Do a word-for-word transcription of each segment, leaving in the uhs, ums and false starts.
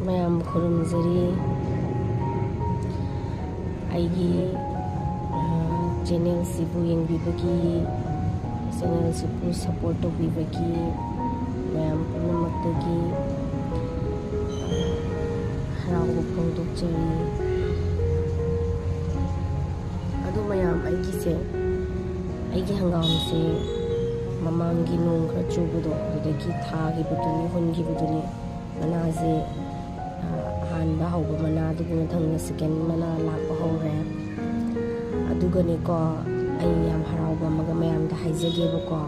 ꯃꯌꯥꯝ ꯈꯨꯔꯨꯝꯖꯔꯤ꯫ ꯑꯩꯒꯤ ꯆꯦꯅꯦꯜꯁꯤꯕꯨ ꯌꯦꯡꯕꯤꯕꯒꯤ, ꯆꯦꯅꯦꯜꯁꯤꯕꯨ ꯁꯄꯣꯔꯠ ꯇꯧꯕꯤꯕꯒꯤ ꯃꯌꯥꯝ ꯄꯨꯝꯅꯃꯛꯇꯒꯤ ꯍꯔꯥꯎꯕ ꯐꯣꯡꯗꯣꯛꯆꯔꯤ꯫ ꯑꯗꯨ ꯃꯌꯥꯝ, ꯑꯩꯒꯤꯁꯦ, ꯑꯩꯒꯤ ꯍꯪꯒꯥꯝꯁꯦ ꯃꯃꯥꯡꯒꯤ ꯅꯣꯡ ꯈꯔ ꯆꯨꯕꯗꯣ, ꯑꯗꯨꯗꯒꯤ ꯊꯥꯈꯤꯕꯗꯨꯅꯤ, ꯍꯨꯟꯈꯤꯕꯗꯨꯅꯤ꯫ ꯃꯅꯥꯁꯦ ꯑꯍꯥꯟꯕ ꯍꯧꯕ ꯃꯅꯥꯗꯨꯒꯤ ꯃꯊꯪꯗ ꯁꯦꯀꯦꯟ ꯃꯅꯥ ꯂꯥꯛꯄ ꯍꯧꯔꯦ꯫ ꯑꯗꯨꯒꯅꯦꯀꯣ, ꯑꯩ ꯌꯥꯝ ꯍꯔꯥꯎꯕ ꯑꯃꯒ ꯃꯌꯥꯝꯗ ꯍꯥꯏꯖꯒꯦꯕꯀꯣ꯫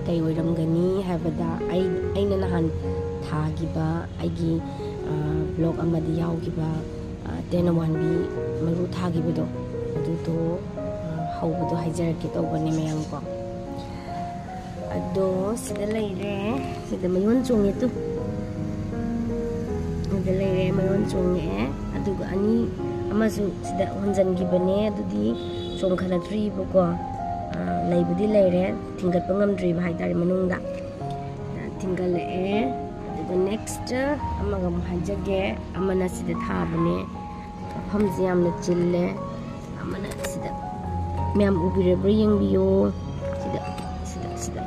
ꯀꯩ ꯑꯣꯏꯔꯝꯒꯅꯤ ꯍꯥꯏꯕꯗ, ꯑꯩ ꯑꯩꯅ ꯅꯍꯥꯟ ꯊꯥꯈꯤꯕ ꯑꯩꯒꯤ ꯕ꯭ꯂꯣꯛ ꯑꯃꯗꯤ ꯌꯥꯎꯈꯤꯕ ꯇꯦꯅꯋꯥꯟꯕꯤ ꯃꯔꯨ ꯊꯥꯈꯤꯕꯗꯣ, ꯑꯗꯨꯗꯣ ꯍꯧꯕꯗꯣ ꯍꯥꯏꯖꯔꯛꯀꯦ ꯇꯧꯕꯅꯦ ꯃꯌꯥꯝꯀꯣ꯫ ꯑꯗꯣ ꯁꯤꯗ ꯂꯩꯔꯦ꯫ ꯁꯤꯗ ꯃꯌꯣꯟ ꯆꯣꯡꯉꯦ ꯇꯨ꯫ ꯁꯤꯗ ꯂꯩꯔꯦ, ꯃꯌꯣꯟ ꯆꯣꯡꯉꯛꯑꯦ꯫ ꯑꯗꯨꯒ ꯑꯅꯤ ꯑꯃꯁꯨ ꯁꯤꯗ ꯍꯣꯟꯖꯟꯈꯤꯕꯅꯦ, ꯑꯗꯨꯗꯤ ꯆꯣꯡꯈꯠꯂꯛꯇ꯭ꯔꯤꯕꯀꯣ꯫ ꯂꯩꯕꯨꯗꯤ ꯂꯩꯔꯦ, ꯊꯤꯡꯒꯠꯄ ꯉꯝꯗ꯭ꯔꯤꯕ ꯍꯥꯏꯇꯥꯔꯦ ꯃꯅꯨꯡꯗ꯫ ꯊꯤꯡꯒꯠꯂꯛꯑꯦ꯫ ꯑꯗꯨꯒ ꯅꯦꯛꯁꯇ ꯑꯃꯒ ꯑꯃꯨꯛ ꯍꯥꯏꯖꯒꯦ꯫ ꯑꯃꯅ ꯁꯤꯗ ꯊꯥꯕꯅꯦ꯫ ꯃꯐꯝꯁꯦ ꯌꯥꯝꯅ ꯆꯤꯜꯂꯦ꯫ ꯑꯃꯅ ꯁꯤꯗ, ꯃꯌꯥꯝ ꯎꯕꯤꯔꯕ꯭ꯔꯥ ꯌꯦꯡꯕꯤꯌꯣ꯫ ꯁꯤꯗ, ꯁꯤꯗ, ꯁꯤꯗ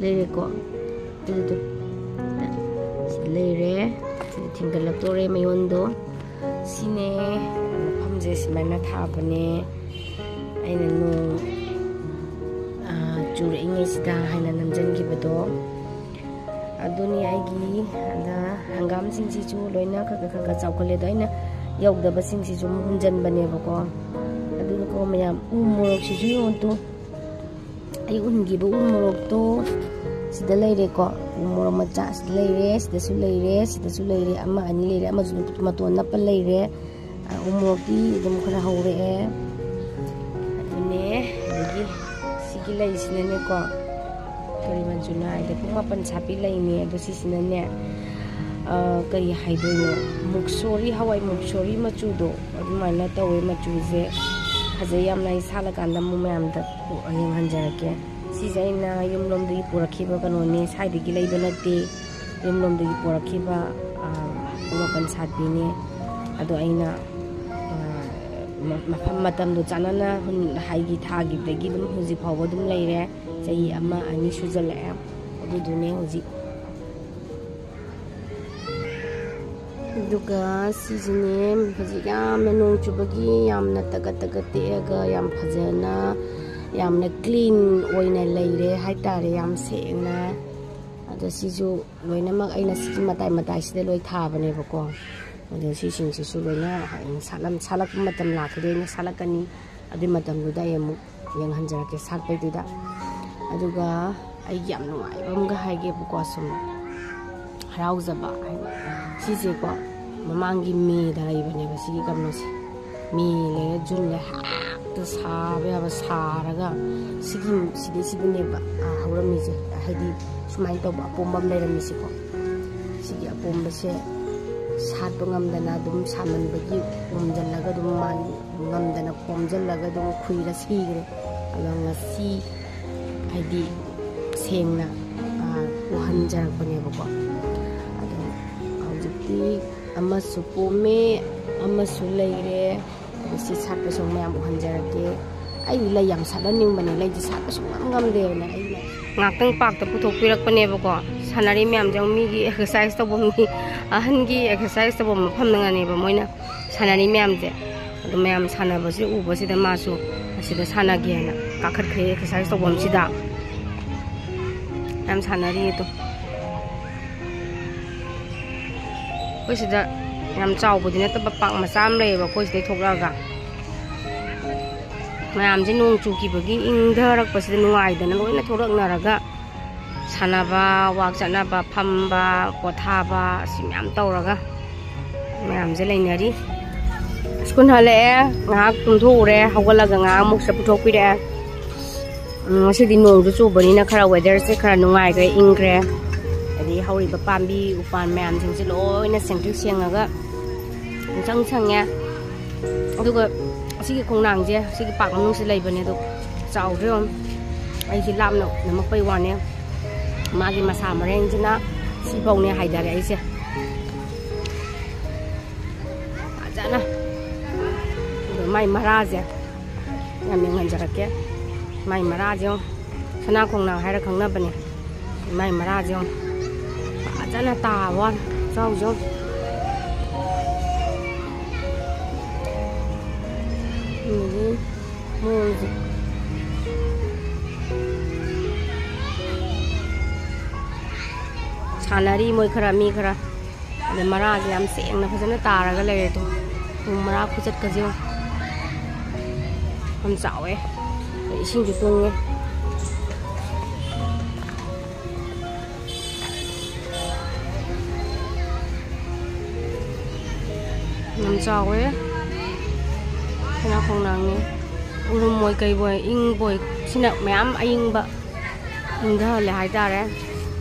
ꯂꯩꯔꯦꯀꯣ꯫ ꯑꯗꯨꯗꯣ ꯁꯤꯗ ꯂꯩꯔꯦ꯫ ꯁꯤꯗ ꯊꯤꯡꯒꯠꯂꯛꯇꯣꯔꯦ ꯃꯌꯣꯟꯗꯣ꯫ ꯁꯤꯅꯦ ꯃꯐꯝꯁꯦ, ꯁꯨꯃꯥꯏꯅ ꯊꯥꯕꯅꯦ꯫ ꯑꯩꯅ ꯅꯣꯡ ꯆꯨꯔꯛꯏꯉꯩꯁꯤꯗ ꯍꯥꯏꯅ ꯅꯝꯁꯤꯟꯈꯤꯕꯗꯣ꯫ ꯑꯗꯨꯅꯤ ꯑꯩꯒꯤ ꯑꯗ ꯍꯪꯒꯥꯝꯁꯤꯡꯁꯤꯁꯨ ꯂꯣꯏꯅ ꯈꯔ ꯈꯔ ꯈꯔ ꯈꯔ ꯆꯥꯎꯈꯠꯂꯦ꯫ ꯑꯗꯣ ꯑꯩꯅ ꯌꯧꯗꯕꯁꯤꯡꯁꯤꯁꯨ ꯑꯃꯨꯛ ꯍꯨꯟꯖꯟꯕꯅꯦꯕꯀꯣ꯫ ꯑꯗꯨꯒꯀꯣ ꯃꯌꯥꯝ, ꯎ ꯃꯣꯔꯣꯛꯁꯤꯁꯨ ꯌꯦꯡꯉꯨ ꯇꯨ꯫ ꯑꯩ ꯎꯟꯈꯤꯕ ꯎ ꯃꯣꯔꯣꯛꯇꯣ ꯁꯤꯗ ꯂꯩꯔꯦꯀꯣ꯫ ꯎ ꯃꯣꯔꯣꯛ ꯃꯆꯥ ꯁꯤꯗ ꯂꯩꯔꯦ, ꯁꯤꯗꯁꯨ ꯂꯩꯔꯦ, ꯁꯤꯗꯁꯨ ꯂꯩꯔꯦ, ꯑꯃ ꯑꯅꯤ ꯂꯩꯔꯦ, ꯑꯃꯁꯨ ꯃꯇꯣꯟ ꯅꯞꯄ ꯂꯩꯔꯦ꯫ ꯎ ꯃꯣꯔꯣꯛꯇꯤ ꯑꯗꯨꯝ ꯈꯔ ꯍꯧꯔꯛꯑꯦ꯫ ꯑꯗꯨꯅꯦ, ꯑꯗꯒꯤ ꯁꯤꯒꯤ ꯂꯩꯁꯤꯅꯅꯦꯀꯣ, ꯀꯔꯤ ꯃꯆꯨꯅꯣ ꯍꯥꯏꯗꯤ ꯄꯨꯡ ꯃꯥꯄꯟ ꯁꯥꯠꯄꯤ ꯂꯩꯅꯦ꯫ ꯑꯗꯣ ꯁꯤꯁꯤꯅꯅꯦ, ꯀꯔꯤ ꯍꯥꯏꯗꯣꯏꯅꯣ, ꯃꯨꯛꯁꯣꯔꯤ, ꯍꯋꯥꯏ ꯃꯨꯛꯁꯣꯔꯤ ꯃꯆꯨꯗꯣ ꯑꯗꯨꯃꯥꯏꯅ ꯇꯧꯋꯦ꯫ ꯃꯆꯨꯁꯦ ꯐꯖꯩ ꯌꯥꯝꯅ꯫ ꯑꯩ ꯁꯥꯠꯂꯀꯥꯟꯗ ꯑꯃꯨꯛ ꯃꯌꯥꯝꯗ ꯌꯦꯡꯍꯟꯖꯔꯛꯀꯦ꯫ ꯁꯤꯁꯦ ꯑꯩꯅ ꯌꯨꯝꯂꯣꯝꯗꯒꯤ ꯄꯨꯔꯛꯈꯤꯕ ꯀꯩꯅꯣꯅꯦ, ꯁ꯭ꯋꯥꯏꯗꯒꯤ ꯂꯩꯕ ꯅꯠꯇꯦ꯫ ꯌꯨꯝꯂꯣꯝꯗꯒꯤ ꯄꯣꯔꯛꯈꯤꯕ, ꯑ, ꯎ ꯃꯥꯄꯟ ꯁꯥꯠꯄꯤꯅꯦ꯫ ꯑꯗꯣ ꯑꯩꯅ, ꯑ, ꯃ-, ꯃꯐꯝ ꯃꯇꯝꯗꯣ ꯆꯥꯟꯅꯅ ꯍꯨꯟ-, ꯍꯥꯏꯗꯤ ꯊꯥꯈꯤꯕꯗꯒꯤ ꯑꯗꯨꯝ ꯍꯧꯖꯤꯛ ꯐꯥꯎꯕ ꯑꯗꯨꯝ ꯂꯩꯔꯦ꯫ ꯆꯍꯤ ꯑꯃ ꯑꯅꯤ ꯁꯨꯖꯜꯂꯛꯑꯦ꯫ ꯑꯗꯨꯗꯨꯅꯦ ꯍꯧꯖꯤꯛ꯫ ꯑꯗꯨꯒ ꯁꯤꯁꯤꯅꯦ, ꯍꯧꯖꯤꯛ ꯌꯥꯝꯅ ꯅꯣꯡ ꯆꯨꯕꯒꯤ ꯌꯥꯝꯅ ꯇꯒꯠ ꯇꯒꯠ ꯇꯦꯛꯑꯒ ꯌꯥꯝ ꯐꯖꯅ, ꯌꯥꯝꯅ clean ꯑꯣꯏꯅ ꯂꯩꯔꯦ ꯍꯥꯏꯇꯥꯔꯦ, ꯌꯥꯝ ꯁꯦꯡꯅ꯫ ꯑꯗꯣ ꯁꯤꯁꯨ ꯂꯣꯏꯅꯃꯛ ꯑꯩꯅ ꯁꯤꯒꯤ ꯃꯇꯥꯏ ꯃꯇꯥꯏꯁꯤꯗ ꯂꯣꯏ ꯊꯥꯕꯅꯦꯕꯀꯣ꯫ ꯑꯗꯣ ꯁꯤꯁꯤꯡꯁꯤꯁꯨ ꯂꯣꯏꯅ ꯍꯌꯦꯡ ꯁꯥꯠꯂꯝ-, ꯁꯥꯠꯂꯛꯄ ꯃꯇꯝ ꯂꯥꯛꯈꯤꯗꯣꯏꯅꯦ, ꯁꯥꯠꯂꯛꯀꯅꯤ꯫ ꯑꯗꯨꯏ ꯃꯇꯝꯗꯨꯗ ꯑꯩ ꯑꯃꯨꯛ ꯌꯦꯡꯍꯟꯖꯔꯛꯀꯦ ꯁꯥꯠꯄꯩꯗꯨꯗ꯫ ꯑꯗꯨꯒ ꯑꯩꯒꯤ ꯌꯥꯝ ꯅꯨꯡꯉꯥꯏꯕ ꯑꯃꯒ ꯍꯥꯏꯒꯦꯕꯀꯣ, ꯁꯨꯝ ꯍꯔꯥꯎꯖꯕ ꯍꯥꯏꯗꯤ ꯁꯤꯁꯦꯀꯣ, ꯃꯃꯥꯡꯒꯤ ꯃꯦꯗ ꯂꯩꯕꯅꯦꯕ ꯁꯤꯒꯤ ꯀꯩꯅꯣꯁꯦ꯫ ꯃꯦ ꯂꯩꯔꯦ, ꯖꯨꯟ ꯂꯩꯔꯦ, ꯍꯦꯛꯇ ꯁꯥꯕ ꯌꯥꯕ ꯁꯥꯔꯒ ꯁꯤꯒꯤ, ꯁꯤꯗꯩꯁꯤꯗꯅꯦꯕ, ꯑ, ꯍꯧꯔꯝꯃꯤꯁꯦ꯫ ꯍꯥꯏꯗꯤ ꯁꯨꯃꯥꯏꯅ ꯇꯧꯕ ꯑꯄꯣꯝꯕ ꯑꯃ ꯂꯩꯔꯝꯃꯤꯁꯦꯀꯣ꯫ ꯁꯤꯒꯤ ꯑꯄꯣꯝꯕꯁꯦ ꯁꯥꯠꯄ ꯉꯝꯗꯅ ꯑꯗꯨꯝ ꯁꯥꯃꯟꯕꯒꯤ ꯄꯣꯝꯖꯜꯂꯒ ꯑꯗꯨꯝ ꯃꯥ ꯉꯝꯗꯅ ꯄꯣꯝꯖꯜꯂꯒ ꯑꯗꯨꯝ ꯈꯨꯏꯔ ꯁꯤꯈ꯭ꯔꯦ꯫ ꯑꯗꯣ ꯉꯁꯤ ꯍꯥꯏꯗꯤ ꯁꯦꯡꯅ, ꯑ, ꯎꯍꯟꯖꯔꯛꯄꯅꯦꯕꯀꯣ꯫ ꯑꯗꯣ ꯍꯧꯖꯤꯛꯇꯤ ꯑꯃꯁꯨ ꯄꯣꯝꯃꯦ, ꯑꯃꯁꯨ ꯂꯩꯔꯦ꯫ ꯑꯗꯣ ꯁꯤ ꯁꯥꯠꯄꯁꯨ ꯃꯌꯥꯝ ꯎꯍꯟꯖꯔꯛꯀꯦ꯫ ꯑꯩꯗꯤ ꯂꯩ ꯌꯥꯝ ꯁꯥꯠꯍꯟꯅꯤꯡꯕꯅꯦ, ꯂꯩꯗꯤ ꯁꯥꯠꯄ ꯁꯨꯡꯉꯝ ꯉꯝꯗꯦꯕꯅꯦ ꯑꯩꯅ꯫ ꯉꯥꯛꯇꯪ ꯄꯥꯛꯇ ꯄꯨꯊꯣꯛꯄꯤꯔꯛꯄꯅꯦꯕꯀꯣ꯫ ꯁꯥꯟꯅꯔꯤ ꯃꯌꯥꯝꯁꯦ ꯃꯤꯒꯤ exercise ꯇꯧꯐꯝꯒꯤ, ꯑꯍꯟꯒꯤ exercise ꯇꯧꯐꯝ ꯃꯐꯝꯗꯒꯅꯦꯕ ꯃꯣꯏꯅ ꯁꯥꯟꯅꯔꯤ ꯃꯌꯥꯝꯁꯦ꯫ ꯑꯗꯨ ꯃꯌꯥꯝ ꯁꯥꯟꯅꯕꯁꯦ ꯎꯕꯁꯤꯗ ꯃꯥꯁꯨ ꯑꯁꯤꯗ ꯁꯥꯟꯅꯒꯦꯅ ꯀꯥꯈꯠꯈ꯭ꯔꯦ, exercise ꯇꯧꯐꯝꯁꯤꯗ꯫ ꯌꯥꯝ ꯁꯥꯟꯅꯔꯤ ꯑꯗꯣ꯫ ꯑꯩꯈꯣꯏ ꯁꯤꯗ ꯌꯥꯝ ꯆꯥꯎꯕꯗꯤ ꯅꯠꯇꯕ park ꯃꯆꯥ ꯑꯃ ꯂꯩꯌꯦꯕ ꯑꯩꯈꯣꯏ ꯁꯤꯗꯩ ꯊꯣꯛꯂꯛꯑꯒ꯫ ꯃꯌꯥꯝꯁꯦ ꯅꯣꯡ ꯆꯨꯈꯤꯕꯒꯤ ꯏꯪꯊꯔꯛꯄꯁꯤꯗ ꯅꯨꯡꯉꯥꯏꯗꯅ ꯂꯣꯏꯅ ꯊꯣꯛꯂꯛꯅꯔꯒ ꯁꯥꯟꯅꯕ, walk ꯆꯠꯅꯕ, ꯐꯝꯕ, ꯄꯣꯊꯥꯕ, ꯑꯁꯤ ꯃꯌꯥꯝ ꯇꯧꯔꯒ ꯃꯌꯥꯝꯁꯦ ꯂꯩꯅꯔꯤ꯫ ꯁ꯭ꯀꯨꯜ ꯍꯜꯂꯛꯑꯦ, ꯉꯥꯏꯍꯥꯛ ꯇꯨꯝꯊꯣꯛꯎꯔꯦ, ꯍꯧꯒꯠꯂꯒ ꯉꯥꯏꯍꯥꯛ ꯑꯃꯨꯛ ꯁꯤꯗ ꯄꯨꯊꯣꯛꯄꯤꯔꯛꯑꯦ꯫ ꯎꯝ, ꯉꯁꯤꯗꯤ ꯅꯣꯡꯁꯨ ꯆꯨꯕꯅꯤꯅ ꯈꯔ weatherꯁꯦ ꯈꯔ ꯅꯨꯡꯉꯥꯏꯈ꯭ꯔꯦ, ꯏꯪꯈ꯭ꯔꯦ꯫ ꯑꯗꯩ ꯍꯧꯔꯤꯕ ꯄꯥꯝꯕꯤ ꯎꯄꯥꯟ ꯃꯌꯥꯝꯁꯤꯡꯁꯦ ꯂꯣꯏꯅ ꯁꯦꯡꯇ꯭ꯔꯤꯛ ꯁꯦꯡꯉꯒ ꯄꯨꯡꯁꯪ ꯁꯪꯉꯦ꯫ ꯑꯗꯨꯒ ꯁꯤꯒꯤ ꯈꯣꯡꯅꯥꯡꯁꯦ ꯁꯤꯒꯤ park ꯃꯅꯨꯡꯁꯤꯗ ꯂꯩꯕꯅꯦ, ꯑꯗꯣ ꯆꯥꯎꯗ꯭ꯔꯣ ꯌꯦꯡꯉꯣ꯫ ꯑꯩꯁꯦ ꯂꯥꯞꯅ ꯅꯝꯃꯛꯄꯩ ꯋꯥꯅꯦ꯫ ꯃꯥꯒꯤ ꯃꯁꯥ ꯃꯔꯦꯡꯁꯤꯅ ꯁꯤꯐꯧꯅꯦ ꯍꯥꯏꯊꯔꯛꯏꯁꯦ ꯐꯖꯅ꯫ ꯑꯗꯣ ꯃꯥꯏ ꯃꯔꯥꯁꯦ ꯌꯥꯝ ꯌꯦꯡꯍꯟꯖꯔꯛꯀꯦ꯫ ꯃꯥꯏ ꯃꯔꯥꯁꯦ ꯌꯦꯡꯉꯣ꯫ ꯁꯅꯥ ꯈꯣꯡꯅꯥꯡ ꯍꯥꯏꯔ ꯈꯪꯅꯕꯅꯦ꯫ ꯃꯥꯏ ꯃꯔꯥꯁꯦ ꯌꯦꯡꯉꯣ꯫ ꯐꯖꯅ ꯇꯥꯕ ꯋꯥꯅꯤ꯫ ꯆꯥꯎꯁꯦ ꯌꯦꯡꯉꯣ꯫ ꯎꯝ꯫ ꯃꯑꯣꯡꯁꯦ꯫ ꯁꯥꯟꯅꯔꯤ ꯃꯣꯏ ꯈꯔ, ꯃꯤ ꯈꯔ꯫ ꯑꯗꯩ ꯃꯔꯥꯁꯦ ꯌꯥꯝ ꯁꯦꯡꯅ ꯐꯖꯅ ꯇꯥꯔꯒ ꯂꯩꯔꯦ꯫ ꯑꯗꯣ ꯎ ꯃꯔꯥ ꯈꯨꯆꯠꯀꯁꯦ ꯌꯦꯡꯉꯣ꯫ ꯌꯥꯝ ꯆꯥꯎꯋꯦ꯫ ꯑꯗꯩ ꯏꯁꯤꯡꯁꯨ ꯇꯨꯡꯉꯦ꯫ ꯌꯥꯝ ꯆꯥꯎꯋꯦ꯫ ꯁꯅꯥ ꯈꯣꯡꯅꯥꯡꯅꯦ꯫ ꯎꯔꯨꯝ ꯑꯣꯏ ꯀꯩꯕꯣꯏ ꯏꯪꯕꯣꯏ꯫ ꯁꯤꯅ ꯃꯌꯥꯝ ꯑꯏꯪꯕ ꯏꯪꯊꯍꯜꯂꯦ ꯍꯥꯏꯇꯥꯔꯦ꯫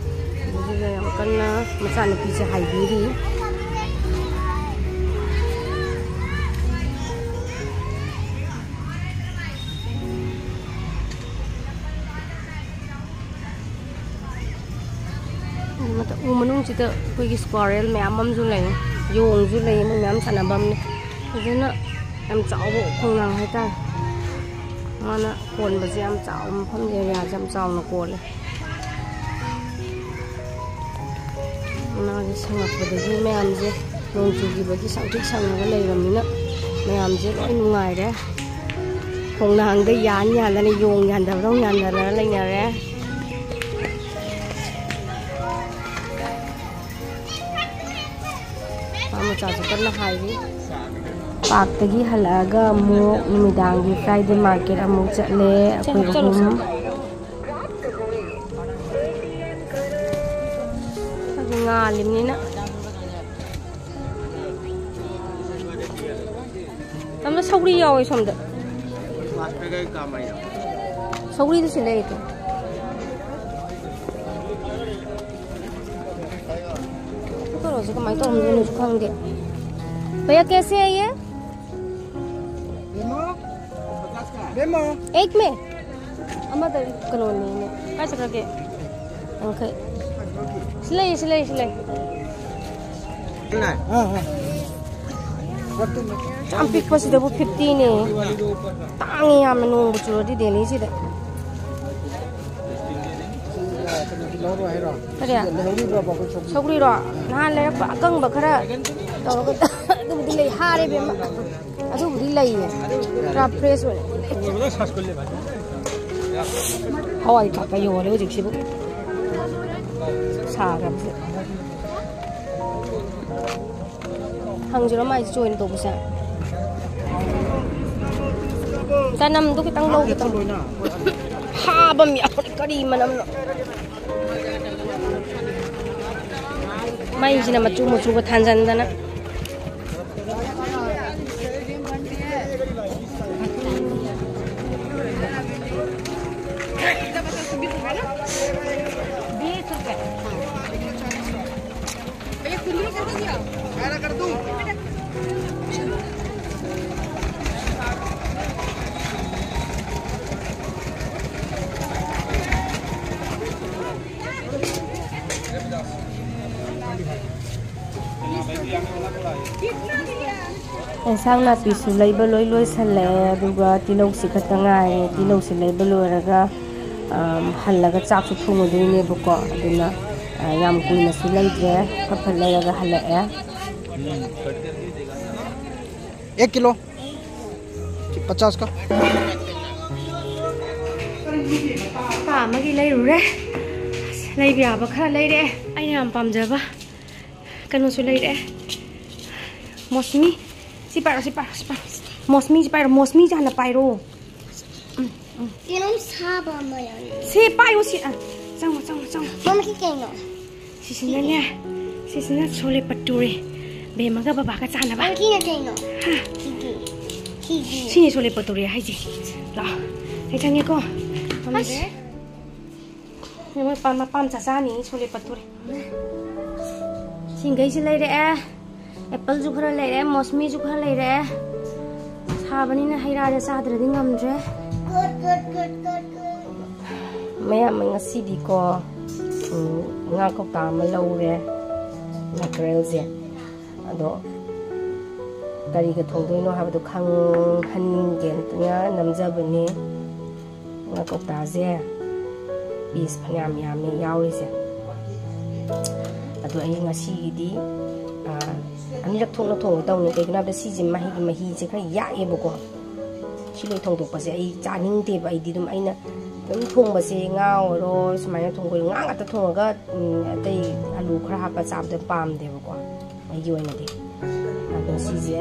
ꯑꯗꯨꯒ ꯌꯥꯝ ꯀꯟꯅ ꯃꯆꯥꯅꯨꯄꯤꯁꯦ ꯍꯥꯏꯕꯤꯔꯤ꯫ ꯃꯊꯛ ꯎ ꯃꯅꯨꯡꯁꯤꯗ ꯑꯩꯈꯣꯏꯒꯤ squirrel ꯃꯌꯥꯝ ꯑꯃꯁꯨ ꯂꯩ, ꯌꯣꯡꯁꯨ ꯂꯩ, ꯃꯣꯏ ꯃꯌꯥꯝ ꯁꯥꯟꯅꯐꯝꯅꯦ꯫ ꯐꯖꯅ ꯌꯥꯝ ꯆꯥꯎꯕ ꯈꯣꯡꯅꯥꯡ ꯍꯥꯏꯇꯥꯔꯦ꯫ ꯃꯥꯅ ꯀꯣꯟꯕꯁꯦ ꯌꯥꯝ ꯆꯥꯎꯕ ꯃꯐꯝ, areaꯁꯦ ꯌꯥꯝ ꯆꯥꯎꯅ ꯀꯣꯜꯂꯦ꯫ ꯃꯅꯥꯁꯦ ꯁꯪꯉꯛꯄꯗꯒꯤ ꯃꯌꯥꯝꯁꯦ ꯅꯣꯡ ꯆꯨꯈꯤꯕꯒꯤ ꯁꯪꯇ꯭ꯔꯤꯛ ꯁꯪꯉꯒ ꯂꯩꯔꯕꯅꯤꯅ ꯃꯌꯥꯝꯁꯦ ꯂꯣꯏ ꯅꯨꯡꯉꯥꯏꯔꯦ꯫ ꯈꯣꯡꯅꯥꯡꯗ ꯌꯥꯟ ꯌꯥꯟꯗꯅ, ꯌꯣꯡ ꯌꯥꯟꯗꯕꯗꯧ ꯌꯥꯟꯗꯅ ꯂꯩꯅꯔꯦ꯫ ꯃꯥ ꯃꯆꯥꯁꯨ ꯀꯟꯅ ꯍꯥꯏꯔꯤ꯫ ꯄꯥꯔꯛꯇꯒꯤ ꯍꯜꯂꯛꯑꯒ ꯑꯃꯨꯛ ꯅꯨꯃꯤꯗꯥꯡꯒꯤ Friday market ꯑꯃꯨꯛ ꯆꯠꯂꯦ ꯑꯩꯈꯣꯏ ꯑꯍꯨꯝ꯫ ꯉꯥꯜꯂꯤꯕꯅꯤꯅ꯫ ꯇꯝꯅ ꯁꯧꯒ꯭ꯔꯤ ꯌꯥꯎꯋꯦ ꯁꯣꯝꯗ꯫ ꯁꯧꯒ꯭ꯔꯤꯗꯨ ꯁꯤ ꯂꯩꯔꯦ꯫ ꯀꯩꯅꯣꯁꯦ ꯀꯃꯥꯏꯅ ꯇꯧꯔꯝꯗꯣꯏꯅꯣꯁꯨ ꯈꯪꯗꯦ꯫ भैया कैसे है ये? एक में? ꯑꯃꯗ ꯀꯩꯅꯣꯅꯦ꯫ ꯀꯥꯏ ꯆꯠꯈ꯭ꯔꯒꯦ? ꯌꯥꯡꯈꯩ꯫ ꯁꯤ ꯂꯩ, ꯁꯤ ꯂꯩ, ꯁꯤ ꯂꯩ꯫ ꯌꯥꯝ ꯄꯤꯛꯄꯁꯤꯗꯕꯨ ꯐꯤꯐꯇꯤꯅꯦ꯫ ꯇꯥꯡꯉꯤ ꯌꯥꯝꯅ ꯅꯣꯡꯕꯨ ꯆꯨꯔꯗꯤ ꯗꯦꯜꯂꯤꯁꯤꯗ꯫ ꯀꯔꯤ? ꯁꯧꯒ꯭ꯔꯤꯔꯣ? ꯅꯍꯥꯟ ꯂꯩꯔꯛꯄ ꯑꯀꯪꯕ ꯈꯔ ꯇꯧꯔꯒ ꯑꯗꯨꯕꯨꯗꯤ ꯂꯩ, ꯍꯥꯔꯦ ꯏꯕꯦꯝꯃ꯫ ꯑꯗꯨꯕꯨꯗꯤ ꯂꯩꯌꯦ꯫ ꯄꯨꯔꯥ ꯐ꯭ꯔꯦꯁ ꯑꯣꯏꯔꯦ꯫ ꯍꯋꯥꯏ ꯀꯥꯞꯄ ꯌꯣꯜꯂꯦ ꯍꯧꯖꯤꯛꯁꯤꯕꯨ꯫ ꯁꯥꯈ꯭ꯔꯕꯁꯦ꯫ ꯍꯪꯁꯤꯔꯣ ꯃꯥꯏꯁꯦ ꯆꯣꯏꯅ ꯇꯧꯕꯁꯦ? ꯆꯅꯝꯗꯣ ꯈꯤꯇꯪ ꯂꯧꯒꯦ ꯇꯧꯕ꯫ ꯍꯥꯕ ꯑꯃ ꯌꯥꯎꯔꯦ꯫ ꯀꯔꯤ ꯃꯅꯝꯅꯣ? ꯃꯩꯁꯤꯅ ꯃꯆꯨ ꯃꯆꯨꯒ ꯊꯥꯟꯖꯟꯗꯅ꯫ ꯑꯦꯟꯁꯥꯡ ꯅꯥꯄꯤꯁꯨ ꯂꯩꯕ ꯂꯣꯏ ꯂꯣꯏꯁꯜꯂꯛꯑꯦ, ꯑꯗꯨꯒ ꯇꯤꯜꯍꯧꯁꯤ ꯈꯛꯇ ꯉꯥꯏꯔꯦ꯫ ꯇꯤꯜꯍꯧꯁꯤ ꯂꯩꯕ ꯂꯣꯏꯔꯒ, ꯑꯝ, ꯍꯜꯂꯒ ꯆꯥꯛꯁꯨ ꯊꯣꯡꯉꯨꯗꯣꯏꯅꯦꯕꯀꯣ꯫ ꯑꯗꯨꯅ, ꯑ, ꯌꯥꯝ ꯀꯨꯏꯅꯁꯨ ꯂꯩꯇ꯭ꯔꯦ, ꯐꯠ ꯐꯠ ꯂꯩꯔꯒ ꯍꯜꯂꯛꯑꯦ꯫ एक किलो पचास का। ꯂꯨꯄꯥ ꯑꯃꯒꯤ ꯂꯩꯔꯨꯔꯦ꯫ ꯑꯁ, ꯂꯩꯕ ꯌꯥꯕ ꯈꯔ ꯂꯩꯔꯦ꯫ ꯑꯩꯅ ꯌꯥꯝ ꯄꯥꯝꯖꯕ ꯀꯩꯅꯣꯁꯨ ꯂꯩꯔꯦ꯫ ꯃꯣꯁꯃꯤ꯫ ꯁꯤ ꯄꯥꯏꯔꯣ, ꯁꯤ ꯄꯥꯏꯔꯣ, ꯁꯤ ꯄꯥꯏꯔꯣ꯫ ꯃꯣꯁꯃꯤꯁꯤ ꯄꯥꯏꯔꯣ, ꯃꯣꯁꯃꯤꯁꯤ ꯍꯥꯟꯅ ꯄꯥꯏꯔꯣ꯫ ꯎꯝ, ꯎꯝ꯫ ꯀꯩꯅꯣꯝ ꯁꯥꯕ ꯑꯃ ꯌꯥꯎꯔꯤ꯫ ꯁꯤ ꯄꯥꯏꯌꯨ, ꯁꯤ꯫ ꯑ, ꯆꯪꯉꯣ, ꯆꯪꯉꯣ, ꯆꯪꯉꯣ꯫ ꯃꯃꯥ, ꯁꯤ ꯀꯩꯅꯣ? ꯁꯤꯁꯤꯅꯅꯦ, ꯁꯤꯁꯤꯅ ꯁꯣꯂꯦ ꯄꯇꯨꯔꯦ꯫ ꯕꯦꯝꯃꯒ ꯕꯕꯥꯒ ꯆꯥꯅꯕ꯫ ꯃꯃꯥ, ꯁꯤꯅ ꯀꯩꯅꯣ? ꯍꯥ? ꯁꯤꯗꯤ꯫ ꯁꯤꯗꯤ꯫ ꯁꯤꯅꯤ ꯁꯣꯂꯦ ꯄꯇꯨꯔꯦ ꯍꯥꯏꯁꯦ꯫ ꯂꯥꯛꯑꯣ꯫ ꯑꯩ ꯆꯪꯉꯦꯀꯣ꯫ ꯃꯃꯥ, ꯑꯁ꯫ ꯃꯣꯏ ꯄꯥꯝ-, ꯃꯄꯥꯝ ꯆꯥ ꯆꯥꯅꯤ ꯁꯣꯂꯦ ꯄꯇꯨꯔꯦ꯫ ꯁꯤꯡꯈꯩꯁꯤ ꯂꯩꯔꯛꯑꯦ꯫ ꯑꯦꯄꯜꯁꯨ ꯈꯔ ꯂꯩꯔꯛꯑꯦ, ꯃꯣꯁꯃꯤꯁꯨ ꯈꯔ ꯂꯩꯔꯛꯑꯦ꯫ ꯁꯥꯕꯅꯤꯅ ꯍꯩ ꯔꯥꯁꯦ ꯆꯥꯗ꯭ꯔꯗꯤ ꯉꯝꯗ꯭ꯔꯦ꯫ ꯃꯌꯥꯝ ꯉꯁꯤꯗꯤꯀꯣ, ꯎꯝ, ꯉꯥ ꯀꯧꯇꯥ ꯑꯃ ꯂꯧꯔꯦ, ꯃꯦꯀꯔꯦꯜꯁꯦ꯫ ꯑꯗꯣ ꯀꯔꯤꯒ ꯊꯣꯡꯗꯣꯏꯅꯣ ꯍꯥꯏꯕꯗꯣ ꯈꯪꯍꯟꯒꯦꯅ ꯅꯝꯖꯕꯅꯦ꯫ ꯉꯥ ꯀꯧꯇꯥꯁꯦ ꯄꯤꯁ ꯐꯅꯌꯥꯝ ꯌꯥꯝꯃꯦ ꯌꯥꯎꯔꯤꯁꯦ꯫ ꯑꯗꯣ ꯑꯩ ꯉꯁꯤꯒꯤꯗꯤ, ꯑꯥ, ꯑꯅꯤꯔꯛ ꯊꯣꯛꯅ ꯊꯣꯡꯒꯦ ꯇꯧꯅꯤ꯫ ꯀꯩꯒꯤꯅꯣ ꯍꯥꯏꯕꯗ ꯁꯤꯁꯦ ꯃꯍꯤꯒꯤ, ꯃꯍꯤꯁꯦ ꯈꯔ ꯌꯥꯛꯑꯦꯕꯀꯣ꯫ ꯁꯤ ꯂꯣꯏ ꯊꯣꯡꯗꯣꯛꯄꯁꯦ ꯑꯩ ꯆꯥꯅꯤꯡꯗꯦꯕ꯫ ꯑꯩꯗꯤ ꯑꯗꯨꯝ ꯑꯩꯅ ꯑꯗꯨꯝ ꯊꯣꯡꯕꯁꯦ, ꯉꯥ ꯑꯣꯏꯔꯣ, ꯁꯨꯃꯥꯏꯅ ꯊꯣꯡꯕ ꯑꯣꯏꯔꯣ, ꯉꯥ ꯉꯥꯛꯇ ꯊꯣꯡꯉꯒ, ꯎꯝ, ꯑꯇꯩ ꯑꯂꯨ ꯈꯔ ꯍꯥꯞꯄ ꯆꯥꯕꯗ ꯄꯥꯝꯗꯦꯕꯀꯣ ꯑꯩꯒꯤ ꯑꯣꯏꯅꯗꯤ꯫ ꯑꯗꯣ ꯁꯤꯁꯦ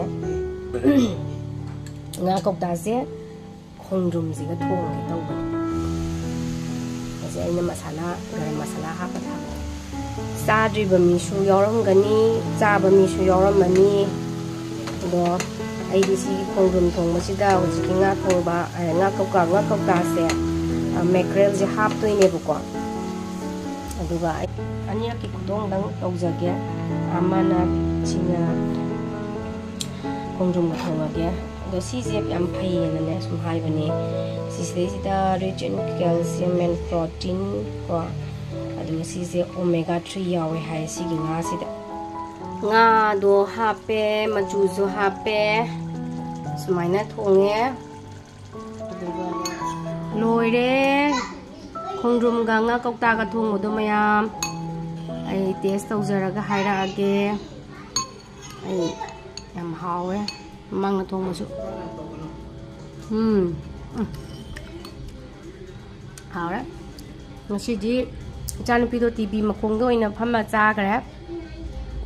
ꯉꯥ ꯀꯧꯇꯥꯁꯦ ꯈꯣꯡꯗ꯭ꯔꯨꯝꯁꯤꯒ ꯊꯣꯡꯒꯦ ꯇꯧꯕꯅꯤ꯫ ꯑꯁꯤ ꯑꯩꯅ ꯃꯁꯥꯂꯥ, ꯒꯔꯝ ꯃꯁꯥꯂꯥ ꯍꯥꯞꯄ ꯊꯝꯃꯦ꯫ ꯆꯥꯗ꯭ꯔꯤꯕ ꯃꯤꯁꯨ ꯌꯥꯎꯔꯝꯒꯅꯤ, ꯆꯥꯕ ꯃꯤꯁꯨ ꯌꯥꯎꯔꯝꯃꯅꯤ꯫ ꯑꯗꯣ ꯑꯩꯗꯤ ꯁꯤ ꯈꯣꯡꯗ꯭ꯔꯨꯝ ꯊꯣꯡꯕꯁꯤꯗ ꯍꯧꯖꯤꯛꯀꯤ ꯉꯥ ꯊꯣꯡꯕ, ꯑ, ꯉꯥ ꯀꯧꯇꯥ, ꯉꯥ ꯀꯧꯇꯥꯁꯦ, ꯑ, ꯃꯦꯀꯔꯦꯜꯁꯦ ꯍꯥꯞꯇꯣꯏꯅꯦꯕꯀꯣ꯫ ꯑꯗꯨꯒ ꯑꯩ ꯑꯅꯤꯔꯛꯀꯤ ꯈꯨꯊꯣꯡꯗꯪ ꯇꯧꯖꯒꯦ꯫ ꯑꯃꯅ ꯁꯤꯅ ꯈꯣꯡꯗ꯭ꯔꯨꯝꯒ ꯊꯣꯡꯉꯒꯦ꯫ ꯑꯗꯣ ꯁꯤꯁꯦ ꯌꯥꯝ ꯐꯩꯌꯦꯅꯅꯦ ꯁꯨꯝ ꯍꯥꯏꯕꯅꯦ꯫ ꯁꯤꯁꯤꯗꯩꯁꯤꯗ rich in calcium and protein ꯀꯣ, ꯑꯗꯨꯒ ꯁꯤꯁꯦ omega three ꯌꯥꯎꯋꯦ ꯍꯥꯏ ꯁꯤꯒꯤ ꯉꯥꯁꯤꯗ꯫ ꯉꯥꯗꯣ ꯍꯥꯞꯄꯦ, ꯃꯆꯨꯁꯨ ꯍꯥꯞꯄꯦ, ꯁꯨꯃꯥꯏꯅ ꯊꯣꯡꯉꯦ꯫ ꯑꯗꯨꯒ ꯂꯣꯏꯔꯦ꯫ ꯈꯣꯡꯗ꯭ꯔꯨꯝꯒ ꯉꯥ ꯀꯧꯇꯥꯒ ꯊꯣꯡꯕꯗꯣ ꯃꯌꯥꯝ ꯑꯩ ꯇꯦꯁ ꯇꯧꯖꯔꯒ ꯍꯥꯏꯔꯛꯑꯒꯦ꯫ ꯑꯩ ꯌꯥꯝ ꯍꯥꯎꯋꯦ ꯃꯃꯥꯡꯅ ꯊꯣꯡꯕꯁꯨ꯫ ꯎꯝ, ꯎꯝ꯫ ꯍꯥꯎꯔꯦ꯫ ꯉꯁꯤꯗꯤ ꯏꯆꯥꯅꯨꯄꯤꯗꯣ ꯇꯤꯚꯤ ꯃꯈꯣꯡꯗ ꯑꯣꯏꯅ ꯐꯝꯃ ꯆꯥꯈ꯭ꯔꯦ꯫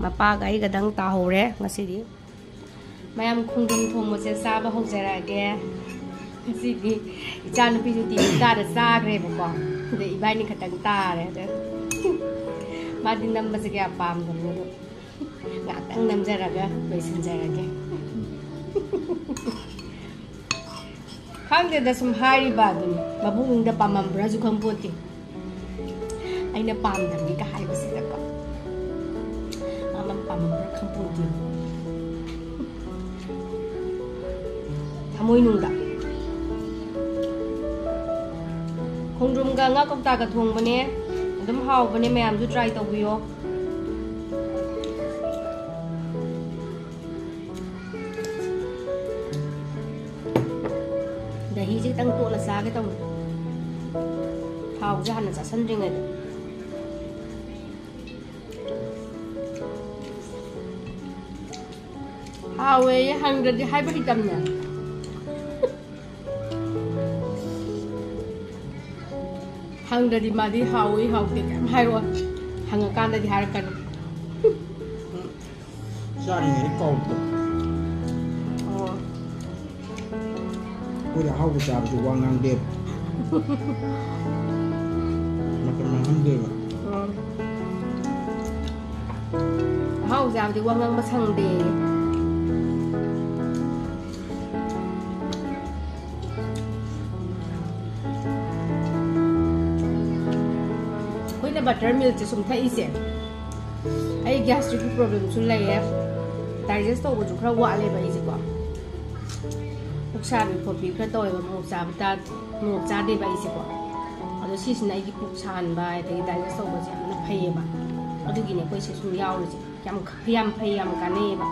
ꯃꯄꯥꯒ ꯑꯩꯒꯗꯪ ꯇꯥꯍꯧꯔꯦ ꯉꯁꯤꯗꯤ꯫ ꯃꯌꯥꯝ ꯈꯣꯡꯗ꯭ꯔꯨꯝ ꯊꯣꯡꯕꯁꯦ ꯆꯥꯕ ꯍꯧꯖꯔꯛꯑꯒꯦ꯫ ꯉꯁꯤꯗꯤ ꯏꯆꯥꯅꯨꯄꯤꯁꯨ ꯇꯤꯚꯤ ꯀꯥꯗ ꯆꯥꯈ꯭ꯔꯦꯕꯀꯣ꯫ ꯑꯗ ꯏꯕꯥꯅꯤ ꯈꯛꯇꯪ ꯇꯥꯔꯦ꯫ ꯑꯗ ꯃꯥꯗꯤ ꯅꯝꯕꯁꯦ ꯀꯌꯥ ꯄꯥꯝꯗꯕꯅꯦ꯫ ꯑꯗꯣ ꯉꯥꯛꯇꯪ ꯅꯝꯖꯔꯒ ꯂꯣꯏꯁꯤꯟꯖꯔꯒꯦ꯫ ꯈꯪꯗꯦꯗ, ꯁꯨꯝ ꯍꯥꯏꯔꯤꯕ ꯑꯗꯨꯅꯤ꯫ ꯃꯕꯨꯛꯅꯤꯡꯗ ꯄꯥꯝꯃꯝꯕ꯭ꯔꯥꯁꯨ ꯈꯪꯄꯣꯟꯇꯦ꯫ ꯑꯩꯅ ꯄꯥꯝꯗꯕꯅꯤꯒ ꯍꯥꯏꯕꯁꯤꯗꯀꯣ꯫ ꯃꯥꯅ ꯄꯥꯝꯃꯝꯕ꯭ꯔꯥ ꯈꯪꯄꯣꯟꯇꯦ꯫ ꯊꯃꯣꯏꯅꯨꯡꯗ꯫ ꯈꯣꯡꯗ꯭ꯔꯨꯝꯒ ꯉꯥ ꯀꯧꯇꯥꯒ ꯊꯣꯡꯕꯅꯦ꯫ ꯑꯗꯨꯝ ꯍꯥꯎꯕꯅꯦ, ꯃꯌꯥꯝꯁꯨ try ꯇꯧꯕꯤꯌꯣ꯫ ꯗꯍꯤꯁꯦ ꯈꯤꯇꯪ ꯇꯣꯠꯂ ꯆꯥꯒꯦ ꯇꯧꯅꯤ, ꯊꯥꯎꯁꯦ ꯍꯥꯟꯅ ꯆꯥꯁꯟꯗ꯭ꯔꯤꯉꯩꯗ꯫ ꯍꯥꯎꯋꯦꯌꯦ, ꯍꯪꯗ꯭ꯔꯗꯤ ꯍꯥꯏꯕ ꯍꯩꯇꯝꯅꯦ꯫ ꯍꯪꯗ꯭ꯔꯗꯤ ꯃꯥꯗꯤ ꯍꯥꯎꯋꯤ ꯍꯥꯎꯇꯦ ꯀꯩꯝ ꯍꯥꯏꯔꯣꯏ, ꯍꯪꯉꯀꯥꯟꯗꯗꯤ ꯍꯥꯏꯔꯛꯀꯅꯤ꯫ ꯆꯥꯔꯤꯉꯩꯗ ꯀꯥꯎꯕꯗꯣ꯫ ꯑꯣ꯫ ꯑꯩꯈꯣꯏꯗꯤ ꯑꯍꯥꯎꯕ ꯆꯥꯕꯁꯨ ꯋꯥ ꯉꯥꯡꯗꯦꯕ꯫ ꯃꯇꯝ ꯃꯥꯡꯍꯟꯗꯦꯕ꯫ ꯎꯝ꯫ ꯑꯍꯥꯎ ꯆꯥꯕꯗꯤ ꯋꯥ ꯉꯥꯡꯕ ꯁꯪꯗꯦ꯫ ꯑꯩꯈꯣꯏꯅ butter milkꯁꯦ ꯁꯨꯝ ꯊꯛꯏꯁꯦ, ꯑꯩ gastricꯀꯤ problemꯁꯨ ꯂꯩꯌꯦ, digest ꯇꯧꯕꯁꯨ ꯈꯔ ꯋꯥꯠꯂꯦꯕ ꯑꯩꯁꯦꯀꯣ꯫ ꯄꯨꯛ ꯁꯥꯕꯤ ꯈꯣꯠꯄꯤ ꯈꯔ ꯇꯧꯋꯦꯕ, ꯃꯣꯔꯣꯛ ꯆꯥꯕ ꯇꯥ-, ꯃꯣꯔꯣꯛ ꯆꯥꯗꯦꯕ ꯑꯩꯁꯦꯀꯣ꯫ ꯑꯗꯣ ꯁꯤꯁꯤꯅ ꯑꯩꯒꯤ ꯄꯨꯛ ꯁꯥꯍꯟꯕ ꯑꯗꯒꯤ digest ꯇꯧꯕꯁꯦ ꯌꯥꯝꯅ ꯐꯩꯌꯦꯕ꯫ ꯑꯗꯨꯒꯤꯅꯦ ꯑꯩꯈꯣꯏ ꯁꯤ ꯁꯨꯝ ꯌꯥꯎꯔꯤꯁꯦ꯫ ꯌꯥꯝ ꯈ-, ꯌꯥꯝ ꯐꯩ, ꯌꯥꯝ ꯀꯥꯟꯅꯩꯌꯦꯕ꯫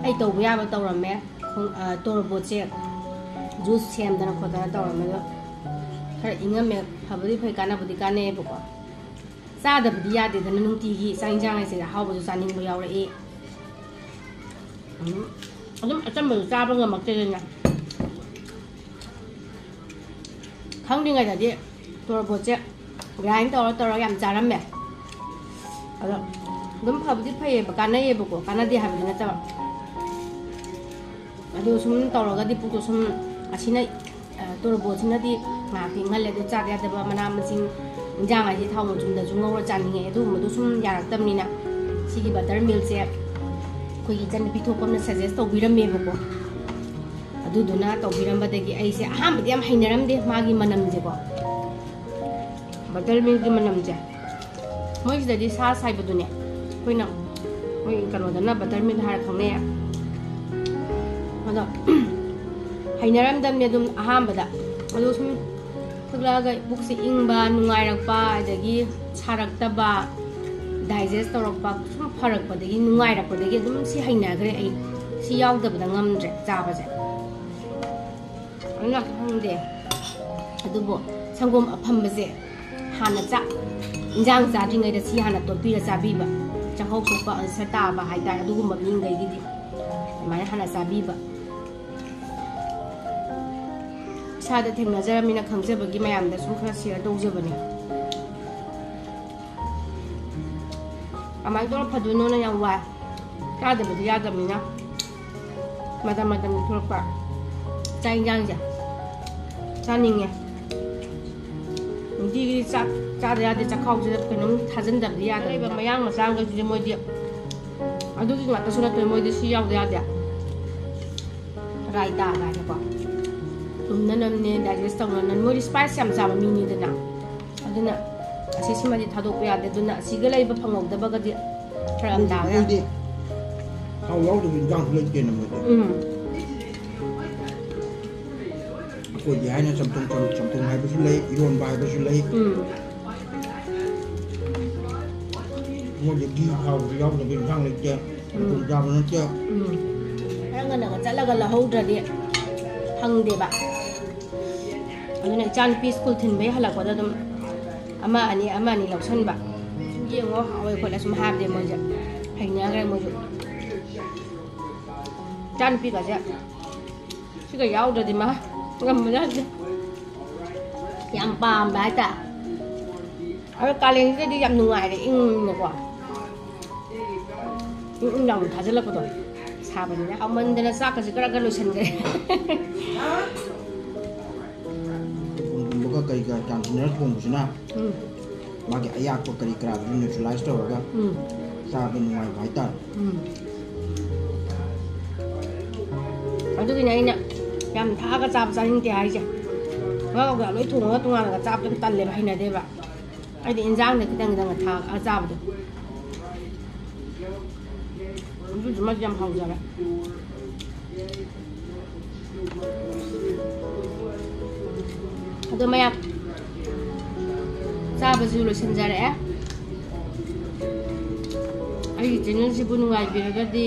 ꯑꯩ ꯇꯧꯕ ꯌꯥꯕ ꯇꯧꯔꯝꯃꯦ꯫ ꯈꯣꯡ-, ꯑ, ꯇꯣꯔꯕꯣꯠꯁꯦ juice ꯁꯦꯝꯗꯅ ꯈꯣꯠꯇꯅ ꯇꯧꯔꯝꯃꯦ꯫ ꯑꯗꯣ ꯈꯔ ꯏꯪꯉꯝꯃꯦ, ꯐꯕꯨꯗꯤ ꯐꯩ, ꯀꯥꯟꯅꯕꯨꯗꯤ ꯀꯥꯟꯅꯩꯌꯦꯕꯀꯣ꯫ ꯆꯥꯗꯕꯗꯤ ꯌꯥꯗꯦꯗꯅ, ꯅꯨꯡꯇꯤꯒꯤ ꯆꯥꯛ ꯏꯟꯁꯥꯡ ꯍꯥꯏꯁꯦ ꯑꯍꯥꯎꯕꯁꯨ ꯆꯥꯅꯤꯡꯕ ꯌꯥꯎꯔꯛꯏ꯫ ꯎꯝ, ꯑꯗꯨꯝ ꯑꯆꯝꯕꯁꯨ ꯆꯥꯕ ꯉꯝꯃꯛꯇꯦꯗꯅ꯫ ꯈꯪꯗ꯭ꯔꯤꯉꯩꯗꯗꯤ ꯇꯣꯔꯕꯣꯠꯁꯦ grind ꯇꯧꯔ ꯇꯧꯔꯒ ꯌꯥꯝ ꯆꯥꯔꯝꯃꯦ꯫ ꯑꯗꯣ ꯑꯗꯨꯝ ꯐꯕꯨꯗꯤ ꯐꯩꯌꯦꯕ, ꯀꯥꯟꯅꯩꯌꯦꯕꯀꯣ, ꯀꯥꯟꯅꯗꯦ ꯍꯥꯏꯕꯗꯤ ꯅꯠꯇꯕ꯫ ꯑꯗꯨ ꯁꯨꯝ ꯇꯧꯔꯒꯗꯤ ꯄꯨꯛꯇꯣ ꯁꯨꯝ, ꯑꯁꯤꯅ, ꯑ, ꯇꯣꯔꯕꯣꯠꯁꯤꯅꯗꯤ ꯉꯥꯏꯍꯥꯛꯇꯤ ꯏꯪꯍꯜꯂꯦ꯫ ꯑꯗꯨ ꯆꯥꯕ ꯌꯥꯗꯕ ꯃꯅꯥ ꯃꯁꯤꯡ, ꯏꯟꯖꯥꯡ ꯍꯥꯏꯁꯦ ꯊꯥꯎ ꯃꯆꯨꯝꯗꯁꯨ ꯉꯧꯔ ꯆꯥꯅꯤꯡꯉꯦ꯫ ꯑꯗꯨꯒꯨꯝꯕꯗꯣ ꯁꯨꯝ ꯌꯥꯔꯛꯇꯕꯅꯤꯅ ꯁꯤꯒꯤ butter milkꯁꯦ ꯑꯩꯈꯣꯏꯒꯤ ꯏꯆꯟꯅꯨꯄꯤ ꯊꯣꯛꯄ ꯑꯃꯅ suggest ꯇꯧꯕꯤꯔꯝꯃꯦꯕꯀꯣ꯫ ꯑꯗꯨꯗꯨꯅ ꯇꯧꯕꯤꯔꯝꯕꯗꯒꯤ ꯑꯩꯁꯦ ꯑꯍꯥꯟꯕꯗꯤ ꯌꯥꯝ ꯍꯩꯅꯔꯝꯗꯦ ꯃꯥꯒꯤ ꯃꯅꯝꯁꯦꯀꯣ, butter milkꯀꯤ ꯃꯅꯝꯁꯦ꯫ ꯃꯣꯏꯁꯤꯗꯗꯤ ꯁꯥ ꯁꯥꯏꯕꯗꯨꯅꯦ, ꯑꯩꯈꯣꯏꯅ, ꯃꯣꯏ ꯀꯩꯅꯣꯗꯅ butter milk ꯍꯥꯏꯔ ꯈꯪꯅꯩ꯫ ꯑꯗꯣ ꯍꯩꯅꯔꯝꯗꯕꯅꯦ ꯑꯗꯨꯝ ꯑꯍꯥꯟꯕꯗ꯫ ꯑꯗꯣ ꯁꯨꯝ ꯊꯛꯂꯛꯑꯒ ꯄꯨꯛꯁꯦ ꯏꯪꯕ, ꯅꯨꯡꯉꯥꯏꯔꯛꯄ, ꯑꯗꯒꯤ ꯁꯥꯔꯛꯇꯕ, ꯗꯥꯏꯖꯦꯁ ꯇꯧꯔꯛꯄ, ꯁꯨꯝ ꯐꯔꯛꯄꯗꯒꯤ, ꯅꯨꯡꯉꯥꯏꯔꯛꯄꯗꯒꯤ ꯑꯗꯨꯝ ꯁꯤ ꯍꯩꯅꯈ꯭ꯔꯦ ꯑꯩ꯫ ꯁꯤ ꯌꯥꯎꯗꯕꯗ ꯉꯝꯗ꯭ꯔꯦ ꯆꯥꯕꯁꯦ꯫ ꯑꯗꯨꯅ ꯈꯪꯗꯦ꯫ ꯑꯗꯨꯕꯨ ꯁꯪꯒꯣꯝ ꯑꯐꯝꯕꯁꯦ ꯍꯥꯟꯅ ꯆꯥꯛ, ꯏꯟꯖꯥꯡ ꯆꯥꯗ꯭ꯔꯤꯉꯩꯗ ꯁꯤ ꯍꯥꯟꯅ ꯇꯣꯠꯄꯤꯔ ꯆꯥꯕꯤꯕ꯫ ꯆꯥꯛꯈꯥꯎ ꯁꯣꯛꯄ, ꯑꯜꯁꯔ ꯇꯥꯕ ꯍꯥꯏꯇꯥꯔꯦ, ꯑꯗꯨꯒꯨꯝꯕ ꯃꯤꯈꯩꯒꯤꯗꯤ ꯑꯗꯨꯃꯥꯏꯅ ꯍꯥꯟꯅ ꯆꯥꯕꯤꯕ꯫ ꯏꯁꯥꯗ ꯊꯦꯡꯅꯖꯔꯝꯃꯤꯅ ꯈꯪꯖꯕꯒꯤ ꯃꯌꯥꯝꯗ ꯁꯨꯝ ꯈꯔ ꯁꯤꯌꯔ ꯇꯧꯖꯕꯅꯦ꯫ ꯀꯃꯥꯏꯅ ꯇꯧꯔ ꯐꯗꯣꯏꯅꯣꯅ ꯌꯥꯝ ꯋꯥꯏ꯫ ꯆꯥꯗꯕꯗꯤ ꯌꯥꯗꯕꯅꯤꯅ꯫ ꯃꯇꯝ ꯃꯇꯝꯒꯤ ꯊꯣꯛꯂꯛꯄ ꯆꯥꯛ ꯏꯟꯖꯥꯡꯁꯦ ꯆꯥꯅꯤꯡꯉꯦ꯫ ꯅꯨꯡꯇꯤꯒꯤ ꯆꯥꯛ ꯆꯥꯗ ꯌꯥꯗꯦ, ꯆꯥꯛꯈꯥꯎꯁꯤꯗ ꯀꯩꯅꯣꯝ ꯊꯥꯖꯤꯟꯗꯕꯗꯤ ꯌꯥꯗꯕ꯫ ꯂꯩꯕ ꯃꯌꯥꯡ ꯃꯆꯥꯈꯩꯁꯤꯗꯤ ꯃꯣꯏꯗꯤ ꯑꯗꯨꯒꯤ ꯉꯥꯛꯇꯁꯨ ꯅꯠꯇꯦ, ꯃꯣꯏꯗꯤ ꯁꯤ ꯌꯥꯎꯗ ꯌꯥꯗꯦ꯫ ꯔꯥꯏꯇꯥ ꯀꯥꯏꯅꯀꯣ꯫ ꯇꯨꯝꯅꯅꯕꯅꯦ, ꯗꯥꯏꯖꯦꯁ ꯇꯧꯅꯅꯕ꯫ ꯃꯣꯏꯗꯤ ꯏꯁꯄꯥꯏꯁ ꯌꯥꯝ ꯆꯥꯕ ꯃꯤꯅꯤꯗꯅ꯫ ꯑꯗꯨꯅ ꯑꯁꯤ ꯁꯤꯃꯗꯤ ꯊꯥꯗꯣꯛꯄ ꯌꯥꯗꯦ꯫ ꯑꯗꯨꯅ ꯑꯁꯤꯒ ꯂꯩꯕ ꯐꯪꯍꯧꯗꯕꯒꯗꯤ ꯐꯔꯛ ꯌꯥꯝ ꯇꯥꯕ ꯌꯥꯝ꯫ ꯃꯣꯏꯗꯤ ꯊꯥꯎ ꯌꯥꯎꯗꯕ ꯏꯟꯖꯥꯡꯁꯨ ꯂꯩꯇꯦꯅ ꯃꯣꯏꯗꯤ꯫ ꯎꯝ꯫ ꯑꯩꯈꯣꯏꯗꯤ ꯍꯥꯏꯅ ꯆꯝꯊꯣꯡ, ꯆꯝ-, ꯆꯝꯊꯣꯡ ꯍꯥꯏꯕꯁꯨ ꯂꯩ, ꯏꯔꯣꯟꯕ ꯍꯥꯏꯕꯁꯨ ꯂꯩ꯫ ꯎꯝ꯫ ꯃꯣꯏꯗꯤ ꯘꯤ ꯊꯥꯎꯁꯨ ꯌꯥꯎꯗꯕ ꯏꯟꯖꯥꯡ ꯂꯩꯇꯦ꯫ ꯎꯝ꯫ ꯆꯝꯊꯣꯡ ꯆꯥꯕ ꯅꯠꯇꯦ꯫ ꯎꯝ꯫ ꯈꯔ ꯉꯟꯅꯒ ꯆꯠꯂꯒ ꯂꯧꯍꯧꯗ꯭ꯔꯗꯤ ꯐꯪꯗꯦꯕ꯫ ꯑꯗꯨꯅ ꯏꯆꯥꯅꯨꯄꯤ ꯁ꯭ꯀꯨꯜ ꯊꯤꯟꯕꯩ ꯍꯜꯂꯛꯄꯗ ꯑꯗꯨꯝ ꯑꯃ ꯑꯅꯤ, ꯑꯃ ꯑꯅꯤ ꯂꯧꯁꯟꯕ꯫ ꯁꯨꯝ ꯌꯦꯡꯉꯣ, ꯍꯥꯎꯋꯦ ꯈꯣꯠꯂꯦ ꯁꯨꯝ ꯍꯥꯏꯕꯗꯤ ꯃꯣꯏꯁꯦ ꯍꯩꯅꯈ꯭ꯔꯦ ꯃꯣꯏꯁꯨ꯫ ꯏꯆꯥꯅꯨꯄꯤꯒꯁꯦ ꯁꯤꯒ ꯌꯥꯎꯗ꯭ꯔꯗꯤ ꯃꯥ ꯉꯝꯕ ꯌꯥꯗꯦ꯫ ꯌꯥꯝ ꯄꯥꯝꯕ ꯍꯥꯏꯇꯥꯔꯦ꯫ ꯑꯗꯣ ꯀꯥꯂꯦꯟꯁꯤꯗꯗꯤ ꯌꯥꯝ ꯅꯨꯡꯉꯥꯏꯔꯦ, ꯏꯪꯅꯀꯣ꯫ ꯏꯪ ꯏꯪ ꯂꯥꯎꯅ ꯊꯥꯖꯤꯜꯂꯛꯄꯗꯣ꯫ ꯁꯥꯕꯅꯤꯅ ꯍꯥꯎꯃꯟꯗꯅ ꯆꯥꯛꯀꯁꯦ ꯈꯔ ꯈꯔ ꯂꯣꯏꯁꯤꯟꯈ꯭ꯔꯦ꯫ ꯊꯨꯝꯒꯨꯝꯕꯒ ꯀꯔꯤ ꯀꯔꯥ ꯌꯥꯟꯁꯤꯟꯅꯔ ꯊꯣꯡꯕꯁꯤꯅ ꯎꯝ꯫ ꯃꯥꯒꯤ ꯑꯌꯥꯛꯄ ꯀꯔꯤ ꯀꯔꯥꯗꯨꯁꯨ ꯅ꯭ꯌꯨꯇ꯭ꯔꯦꯂꯥꯏꯁ ꯇꯧꯔꯒ ꯎꯝ꯫ ꯆꯥꯕ ꯅꯨꯡꯉꯥꯏꯕ ꯍꯥꯏꯇꯥꯔꯦ꯫ ꯎꯝ꯫ ꯑꯗꯨꯒꯤꯅꯦ ꯑꯩꯅ ꯌꯥꯝ ꯊꯥꯛꯑꯒ ꯆꯥꯕ ꯆꯥꯅꯤꯡꯗꯦ ꯍꯥꯏꯁꯦ꯫ ꯉꯥ ꯀꯧꯇꯥ ꯂꯣꯏ ꯊꯣꯡꯉꯒ ꯇꯣꯉꯥꯟꯅꯒ ꯆꯥꯕꯗꯣ ꯇꯜꯂꯦꯕ, ꯍꯩꯅꯗꯦꯕ꯫ ꯑꯩꯗꯤ ꯏꯟꯖꯥꯡꯗ ꯈꯤꯇꯪ ꯈꯤꯇꯪꯒ ꯊꯥꯛꯑꯒ ꯆꯥꯕꯗꯣ꯫ ꯑꯗꯨꯗꯨꯃꯗꯤ ꯌꯥꯝ ꯍꯥꯎꯖꯔꯦ꯫ ꯑꯗꯣ ꯃꯌꯥꯝ, ꯆꯥꯕꯁꯨ ꯂꯣꯏꯁꯤꯟꯖꯔꯛꯑꯦ꯫ ꯑꯩꯒꯤ ꯆꯦꯅꯦꯜꯁꯤꯕꯨ ꯅꯨꯡꯉꯥꯏꯕꯤꯔꯒꯗꯤ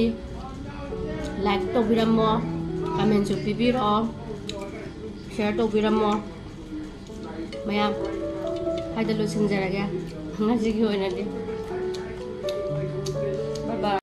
ꯂꯥꯏꯛ ꯇꯧꯕꯤꯔꯝꯃꯣ, ꯀꯃꯦꯟꯁꯨ ꯄꯤꯕꯤꯔꯛꯑꯣ, ꯁꯤꯌꯔ ꯇꯧꯕꯤꯔꯝꯃꯣ꯫ ꯃꯌꯥꯝ, ꯍꯥꯏꯗ ꯂꯣꯏꯁꯤꯟꯖꯔꯒꯦ ꯉꯁꯤꯒꯤ ꯑꯣꯏꯅꯗꯤ꯫